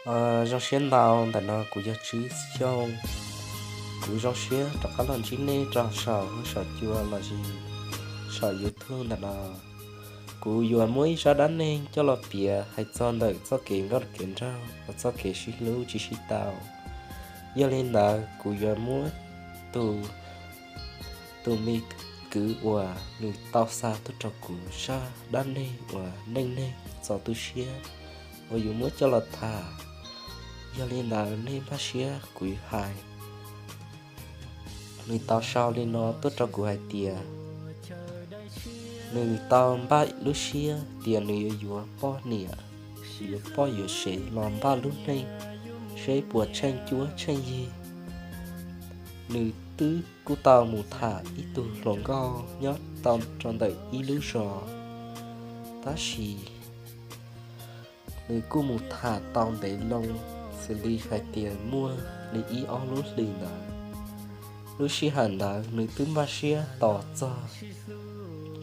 Zoo siab ntau, ntawm no kuv yog Tswv Xyooj. Kuv zoo siab rov qab los ntsib nej rau saum huab saum cua los sis saum YouTube ntawm no. Kuv yuav muab ib zaj dab neeg coj los piav hais txog ntawm txoj kev nkauj kev nraug uas txoj kev sib hlub tsis sib tau. Yog li ntawd kuv yuav muab tus, tus me kwv uas nws tau xa tuaj rau kuv zaj dab neeg uas neej neeg txaus tu siab uas yuav muab coj los tham. Yog li ntawd nej npaj siab kuv hais. Nws tau sau li no tuaj rau kuv hais tias nws tau npaj lub siab tias nws yuav yuav poj niam, yuav poj yuav sev los npaj lub neej seb puas tsheej cuab tsheej yig. Nws twb kuj tau mus tham ib tug hluas nkauj nyob tau rau ntawm ib lub zos, tab sis nws kuj mus tham tau ntev loo, xws li hais tias muaj li ib ob lub hlis ntawd. Lub sij hawm ntawd nws twb npaj siab tos txog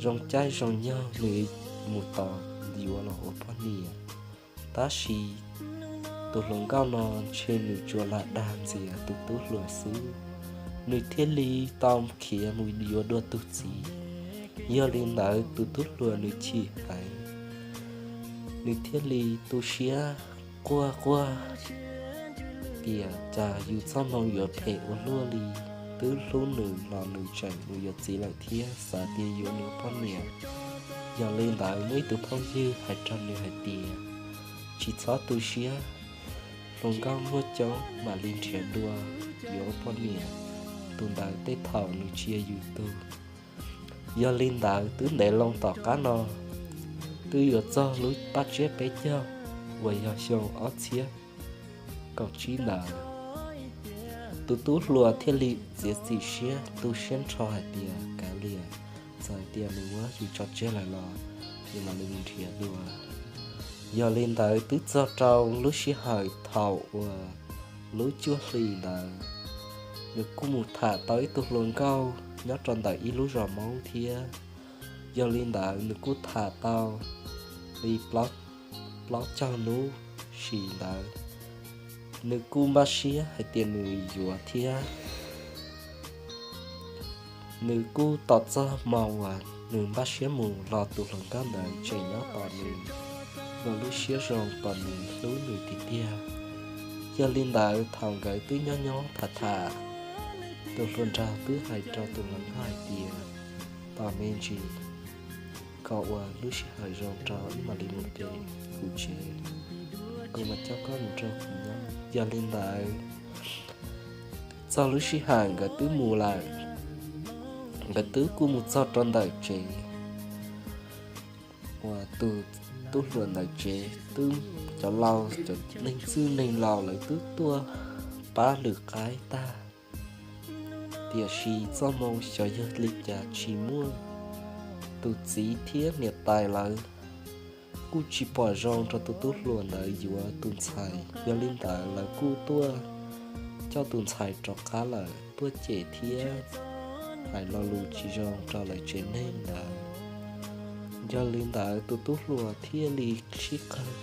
zoo caij zoo nyoog nws mus tos yuav los ua poj niam. Tab sis tus hluas nkauj no ntshe nws tsuas lam dag ntxias tus tub hluas xwb, nws thiaj li tau khiav mus yuav dua tus txiv. Yog li ntawd tus tub hluas nws chim heev, nws thiaj li tu siab quaj quaj tias cas yus txoj hmoo yuav phem ua luaj li, twb hlub nws los nws tseem mus yuav txiv lawm thiab xav tias yuav nws poj niam. Yog li ntawd muaj ib tug phooj ywg hais rau nws hais tias tsis txhob tu siab, hluas nkauj muaj coob mam li nrhiav dua yuav poj niam, tus ntawd tej thaum nws tsis yog yus tug. Yog li ntawd twb ntev loo tom qab no, twb yuav txog lub paj tsiab peb caug uas yog xyoo ob txhiab kaum tsib ntawd, tus tub hluas thiaj li txiav txim siab tu siab nrho hais tias kav liam, txawm hais tias nws muab yus tso tseg lawm los yus mam li mus nrhiav dua. Yog li ntawd twb txog rau lub sij hawm thaum uas lub cuaj hlis ntawd, nws kuj mus tham tau ib tug hluas nkauj nyob rau ntawm ib lub zos Hmoob thiab. Yog li ntawd nws kuj tham tau li plaub caug hnub sis ntawd, nws kuj npaj siab hais tias nws yuav thiab. Nws kuj tos txog hmo uas nws npaj siab mus los tus hluas nkauj ntawd tseem nyob tos nws, ua lub siab zoo tos nws hlub nws tiag tiag. Yog li ntawd thaum nkawd twb nyob nyob tham tham, tus hluas nraug twb hais rau tus hluas nkauj hais tias, tos me ntsis, kom ua lub sij hawm zoo rau wb mam li mus tsev, kuv tsev, kuv mam coj koj mus rau kuv nyob. Yog li ntawd txog lub sij hawm nkawd twb mus lawm, nkawd twb kuj mus txog rau ntawm tsev uas tus tub hluas ntawm tsev twb, cov laus cov neeg txwj neeg laus lawv twb tuaj pab lwm qaib tag, tiam sis txoj hmoo xyov yog li cas tsis muaj, tus txiv thiab niam tais lawv kuj tsis pom zoo rau tus tub hluas ntawd yuav tus ntxhais. Yog li ntawd lawv kuj tuaj coj tus ntxhais rov qab lawm, tuaj cem thiab hais lo lus tsis zoo rau lawv tsev neeg ntawd. Yog li ntawd tus tub hluas thiaj li sib qawg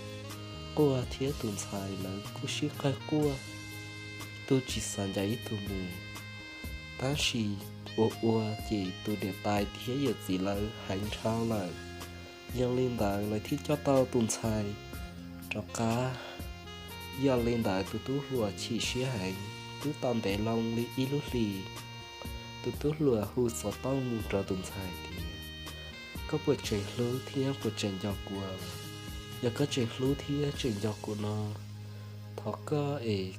quaj thiab tus ntxhais lawv kuj sib qawg quaj, tub tsis xav ncaim ib tug mus. Tab sis ua ua ces tus niam tais thiab yawm txiv lawv heev dhau lawm. Yog li ntawd lawv thiaj coj tau tus ntxhais rov qab. Yog li ntawd tus tub hluas chim siab heev, twb tau ntev loo li ib lub hlis, tus tub hluas hu xov tooj mus rau tus ntxhais tias, koj puas tseem hlub thiab puas tseem nco kuv? Yog koj tseem hlub thiab tseem nco kuv no, thov koj es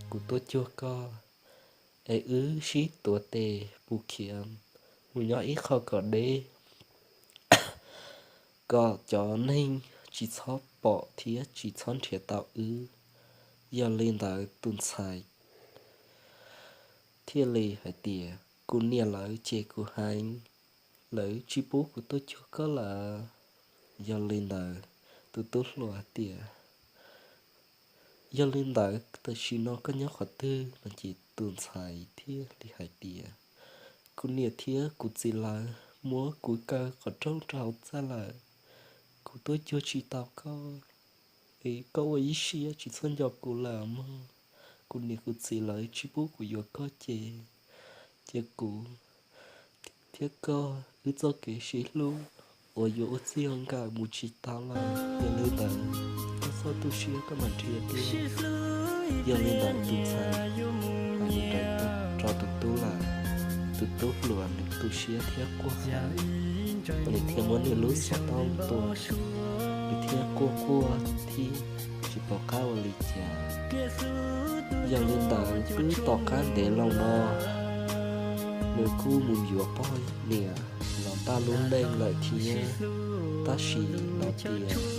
kuv tuaj cuag koj, es wb sib tuav tes mus khiav, mus nyob ib qho kom deb, kom cov neeg tsis txhob pom thiab tsis txhob nrhiav tau wb. Yog li ntawd tus ntxhais thiaj li hais tias, kuv niam lawv cem kuv heev, lawv tsis pub kuv tuaj cuag koj lawm. Yog li ntawd tus tub hluas hais tias, yog li ntawd tam sim no koj nyob qhov twg no? Ces tus ntxhais thiaj li hais tias, kuv niam thiab kuv txiv lawv muab kuv kaw qhov rooj rau hauv txaj lawm, kuv tuaj cuag tsis tau koj. Koj ua ib siab tsis txhob nco kuv lawm mog. Kuv niam kuv txiv lawv tsis pub kuv yuav koj ces, ces kuv thiab koj wb txoj kev sib hlub uas yuav ua txij ua nkawm mus tsis tau lawm. Yog li ntawd koj txhob tu siab, koj mam nrhiav dua. Yog li ntawd tus ntxhais hais li ntawd rau tus tub lawm, tus tub hluas nws tu siab thiab quaj heev, nws thiaj muab nws lub xov tooj tua, nws thiaj quaj quaj thiab tsis pom qab ua li cas. Yog li ntawd twb tom qab ntev loo no, nws kuj mus yuav poj niam los npaj lub neej lawm thiab, tab sis los tias